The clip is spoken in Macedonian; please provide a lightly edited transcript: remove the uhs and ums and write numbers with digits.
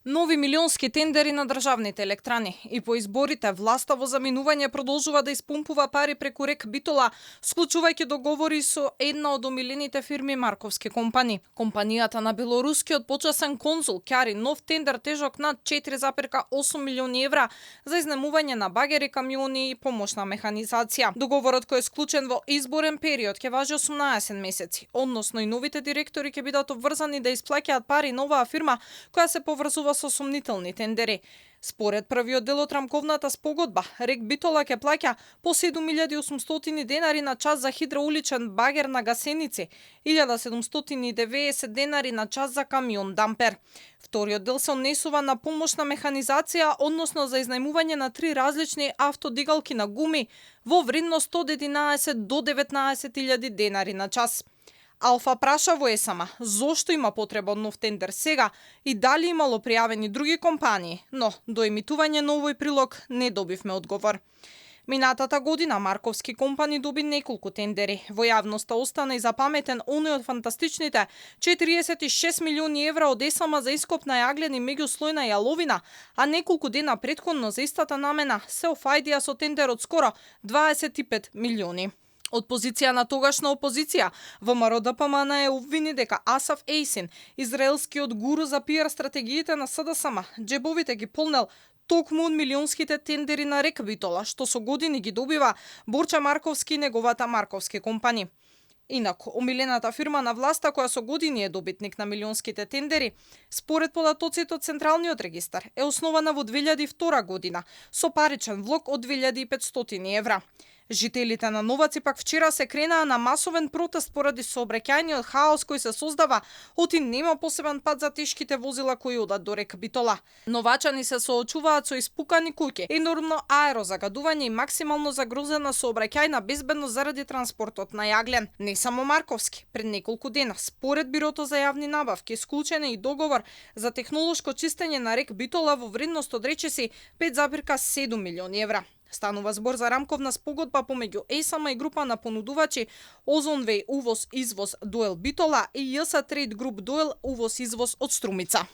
Нови милионски тендери на државните електрани и по изборите власта во заминување продолжува да испумпува пари преку рек Битола, склучувајќи договори со една од омилените фирми Марковски компании. Компанијата на белорускиот почасен конзул ќари нов тендер тежок над 4,8 милиони евра за изнемување на багери, камиони и помошна механизација. Договорот кој е склучен во изборен период ќе важи 18 месеци, односно и новите директори ќе бидат обврзани да исплаќаат пари на оваа фирма која се поврзува со сомнителни тендери. Според првиот дел од рамковната спогодба, рек Битола ќе плаќа по 7.800 денари на час за хидроуличен багер на гасеници, 1.790 денари на час за камион дампер. Вториот дел се однесува на помошна механизација, односно за изнајмување на 3 различни автодигалки на гуми во вредност од 11 до 19.000 денари на час. Алфа праша во ЕСАМА зошто има потреба од нов тендер сега и дали имало пријавени други компании, но до емитување на овој прилог не добивме одговор. Минатата година Марковски компани доби неколку тендери. Во јавноста остана и запаметен оној од фантастичните 46 милиони евра од ЕСАМА за ископ на јаглен и меѓуслојна јаловина, а неколку дена претходно за истата намена се офајдија со тендер од скоро 25 милиони. Од позиција на тогашна опозиција, ВМРО ДПМН е обвини дека Асаф Ейсин, израелскиот гуру за пиар стратегиите на СДСМ, джебовите ги полнел токму од милионските тендери на рек Битола, што со години ги добива Борче Марковски и неговата Марковски компани. Инаку, омилената фирма на власта која со години е добитник на милионските тендери, според податоците од Централниот регистар, е основана во 2002 година со паричен влог од 2500 евра. Жителите на Новаци пак вчера се кренаа на масовен протест поради сообраќајниот хаос кој се создава оти нема посебен пат за тешките возила кои одат до рек Битола. Новачани се соочуваат со испукани куќи, енормно аерозагадување и максимално загрозена сообраќајна безбедност заради транспортот на јаглен. Не само Марковски, пред неколку дена, според Бирото за јавни набавки, склучен е и договор за технолошко чистење на рек Битола во вредност од речиси 5,7 милиони евра. Станува збор за рамковна спогодба помеѓу ЕСАМА и група на понудувачи Озонвеј увоз-извоз Дуел Битола и ЈС Трейд Груп Дуел увоз-извоз од Струмица.